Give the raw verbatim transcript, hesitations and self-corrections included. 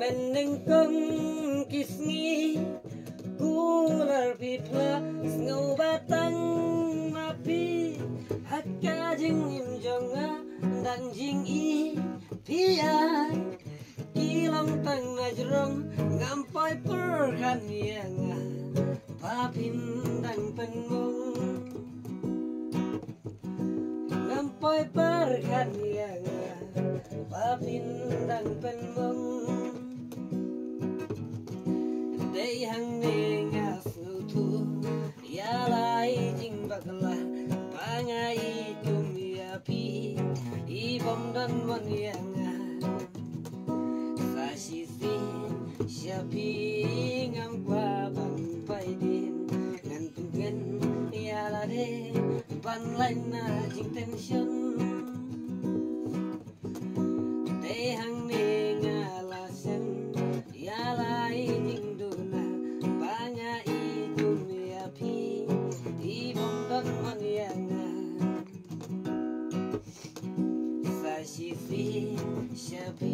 Nyngkong ki sngi kular phi phla, sngew ba tang ma phi ha ka jingim jong nga. Dang jingim phi ïa ki long tang na jrong, ngam poi pyrkhat ïa nga ba phin dang pynmong. Ngam poi pyrkhat ïa nga ba phin dang pynmong. Dei hangne nga sngewthuh ïa la i jingbakla ba nga i kum ïa phi, i bym don mon ïa nga. Sa shisien sha phi ngam kwah ban poi dien, ngan pyngen ïa lade ban lait na jingtension. Dei hangne nga la shem ïa la i jingduna ba nga i kum ïa phi, i bym don mon ïa nga. Sa shisien sha phi